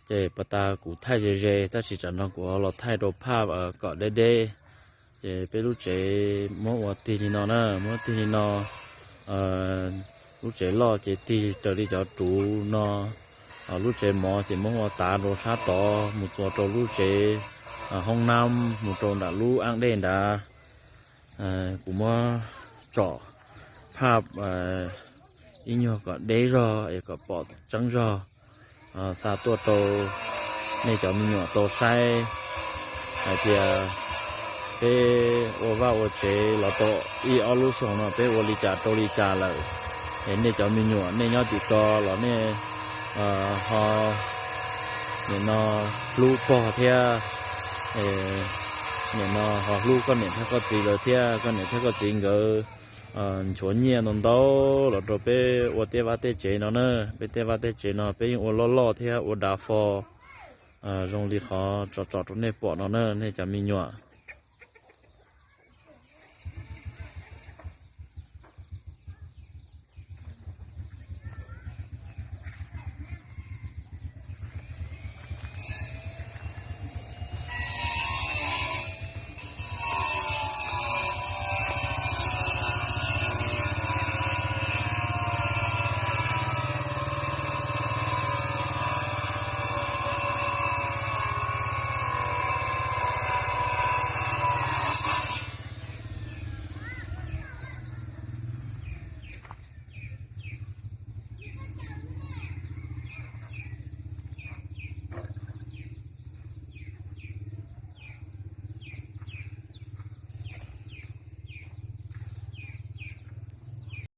Ces pas tas kuv thaij ze ze, tab sis tsam no kuv los thaij rau phaj kom deb deb. Ces peb lub tsev muab ua tig li no na, muab tig li no, lub tsev loj ces tig raws li cov ruv no. Lub tsev mov ces muab ua tav rau sab tod mus txuas rau lub tsev hoob nab mus rau nram lub ab dej nrad. Kuv muab tsom phaj ib nyuag kom deb zog es kom pom tseeb zog, xa tuaj rau nej cov me nyuam tau saib hais tias peb ua vaj ua tsev los tau ib ob lub xyoo no peb ua li cas rau li cas lawm. Es nej cov me nyuam nej nyob tim ko los nej ho nim no hlub pog thiab, nim no ho hlub koj niam thiab koj txiv lawv thiab, koj niam thiab koj txiv nkawd nchuav nyiaj ntau ntau los rau peb ua tej vaj tej tsev no na. Peb tej vaj tej tsev no peb yeej ua loj loj thiab ua dav fo zoo li qhov tsom tsom rau nej pom no na nej cov me nyuam.